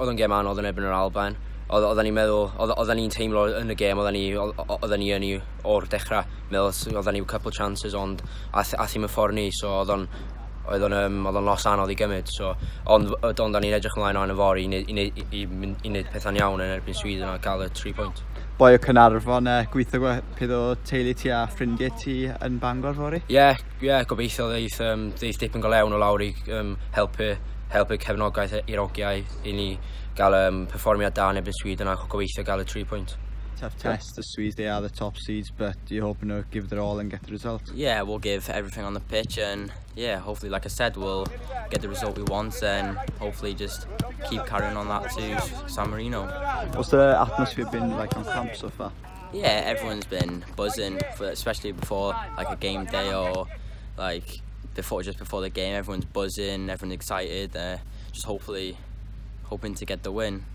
Oedd o'n gêm anodd yn erbyn yr Alban. Oedden ni'n meddwl, oedden ni'n teimlo yn y gêm, oedden ni yn i o'r dechrau. Meddwl, oedden ni couple chances, ond ath i'm y ffordd ni, so oedd o'n loss anodd i gymryd. So, ond ni'n edrych ymlaen o'n yfory i wneud pethau'n iawn yn erbyn Sweden a gael y 3 pwynt. Boi o Caernarfon, gweithio bydd o teulu ti a ffrindiau ti yn Bangor fory? Ie, yeah, gobeithio ddeith dipyn go lewn o lawr i helpu cefnogaeth i'r hogiau i ni gael perfformiad da yn erbyn Sweden a gobeithio gael y 3 pwynt. Tough test. The Swedes, they are the top seeds, but you're hoping to give it all and get the result? Yeah, we'll give everything on the pitch and, yeah, hopefully, like I said, we'll get the result we want and hopefully just keep carrying on that to San Marino. What's the atmosphere been like on camp so far? Yeah, everyone's been buzzing, especially before, like, a game day or like before just before the game. Everyone's buzzing, everyone's excited. Just hopefully hoping to get the win.